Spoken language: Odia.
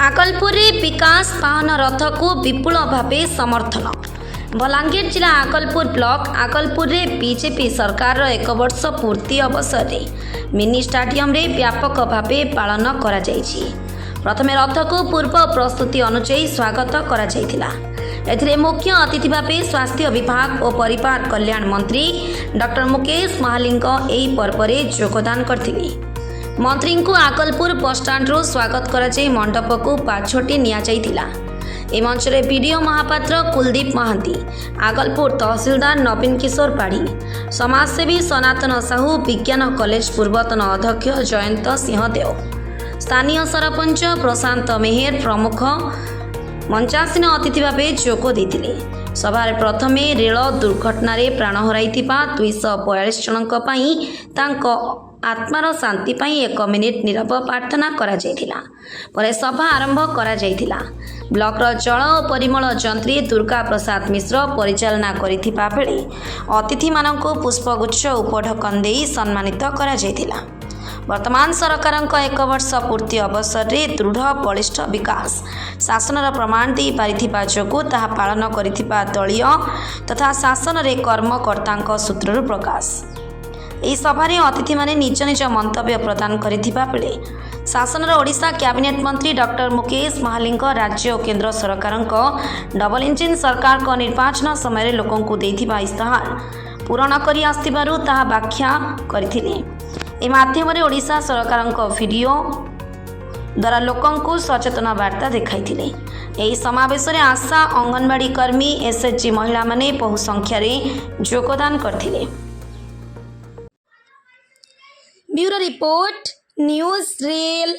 ଆଗଲପୁରରେ ବିକାଶ ବାହନ ରଥକୁ ବିପୁଳ ଭାବେ ସମର୍ଥନ। ବଲାଙ୍ଗୀର ଜିଲ୍ଲା ଆଗଲପୁର ବ୍ଲକ ଆଗଲପୁରରେ ବିଜେପି ସରକାରର ଏକ ବର୍ଷ ପୂର୍ତ୍ତି ଅବସରରେ ମିନି ଷ୍ଟାଡିୟମରେ ବ୍ୟାପକ ଭାବେ ପାଳନ କରାଯାଇଛି। ପ୍ରଥମେ ରଥକୁ ପୂର୍ବ ପ୍ରସ୍ତୁତି ଅନୁଯାୟୀ ସ୍ୱାଗତ କରାଯାଇଥିଲା। ଏଥିରେ ମୁଖ୍ୟ ଅତିଥି ଭାବେ ସ୍ୱାସ୍ଥ୍ୟ ବିଭାଗ ଓ ପରିବାର କଲ୍ୟାଣ ମନ୍ତ୍ରୀ ଡକ୍ଟର ମୁକେଶ ମହାଲିଙ୍ଗ ଏହି ପର୍ବରେ ଯୋଗଦାନ କରିଥିଲେ। ମନ୍ତ୍ରୀଙ୍କୁ ଆଗଲପୁର ବସ୍ଷ୍ଟାଣ୍ଡରୁ ସ୍ୱାଗତ କରାଯାଇ ମଣ୍ଡପକୁ ପାଛୋଟି ନିଆଯାଇଥିଲା। ଏହି ମଞ୍ଚରେ ବିଡିଓ ମହାପାତ୍ର କୁଲଦୀପ ମହାନ୍ତି, ଆଗଲପୁର ତହସିଲଦାର ନବୀନ କିଶୋର ପାଢ଼ୀ, ସମାଜସେବୀ ସନାତନ ସାହୁ, ବିଜ୍ଞାନ କଲେଜ ପୂର୍ବତନ ଅଧ୍ୟକ୍ଷ ଜୟନ୍ତ ସିଂହଦେଓ, ସ୍ଥାନୀୟ ସରପଞ୍ଚ ପ୍ରଶାନ୍ତ ମେହେର ପ୍ରମୁଖ ମଞ୍ଚାସୀନ ଅତିଥି ଭାବେ ଯୋଗ ଦେଇଥିଲେ। ସଭାରେ ପ୍ରଥମେ ରେଳ ଦୁର୍ଘଟଣାରେ ପ୍ରାଣ ହରାଇଥିବା 242 ଜଣଙ୍କ ପାଇଁ ତାଙ୍କ ଆତ୍ମାର ଶାନ୍ତି ପାଇଁ ଏକ ମିନିଟ୍ ନୀରବ ପ୍ରାର୍ଥନା କରାଯାଇଥିଲା। ପରେ ସଭା ଆରମ୍ଭ କରାଯାଇଥିଲା। ବ୍ଲକର ଜଳ ଓ ପରିମଳ ଯନ୍ତ୍ରୀ ଦୁର୍ଗା ପ୍ରସାଦ ମିଶ୍ର ପରିଚାଳନା କରିଥିବା ବେଳେ ଅତିଥିମାନଙ୍କୁ ପୁଷ୍ପଗୁଚ୍ଛ, ଉପଢୌକନ ଦେଇ ସମ୍ମାନିତ କରାଯାଇଥିଲା। ବର୍ତ୍ତମାନ ସରକାରଙ୍କ ଏକ ବର୍ଷ ପୂର୍ତ୍ତି ଅବସରରେ ଦୃଢ଼ ବଳିଷ୍ଠ ବିକାଶ ଶାସନର ପ୍ରମାଣ ଦେଇପାରିଥିବା ଯୋଗୁଁ ତାହା ପାଳନ କରିଥିବା ଦଳୀୟ ତଥା ଶାସନରେ କର୍ମକର୍ତ୍ତାଙ୍କ ସୂତ୍ରରୁ ପ୍ରକାଶ। ଏହି ସଭାରେ ଅତିଥିମାନେ ନିଜ ନିଜ ମନ୍ତବ୍ୟ ପ୍ରଦାନ କରିଥିବା ବେଳେ ଶାସନର ଓଡ଼ିଶା କ୍ୟାବିନେଟ୍ ମନ୍ତ୍ରୀ ଡକ୍ଟର ମୁକେଶ ମହାଲିଙ୍ଗ ରାଜ୍ୟ ଓ କେନ୍ଦ୍ର ସରକାରଙ୍କ ଡବଲ ଇଞ୍ଜିନ୍ ସରକାରଙ୍କ ନିର୍ବାଚନ ସମୟରେ ଲୋକଙ୍କୁ ଦେଇଥିବା ଇସ୍ତାହାର ପୂରଣ କରି ଆସିଥିବାରୁ ତାହା ବ୍ୟାଖ୍ୟା କରିଥିଲେ। ଏ ମାଧ୍ୟମରେ ଓଡ଼ିଶା ସରକାରଙ୍କ ଭିଡ଼ିଓ ଦ୍ୱାରା ଲୋକଙ୍କୁ ସଚେତନ ବାର୍ତ୍ତା ଦେଖାଇଥିଲେ। ଏହି ସମାବେଶରେ ଆଶା, ଅଙ୍ଗନବାଡ଼ି କର୍ମୀ, ଏସ୍ଏଚ୍ଜି ମହିଳାମାନେ ବହୁ ସଂଖ୍ୟାରେ ଯୋଗଦାନ କରିଥିଲେ। Bureau report, news rail.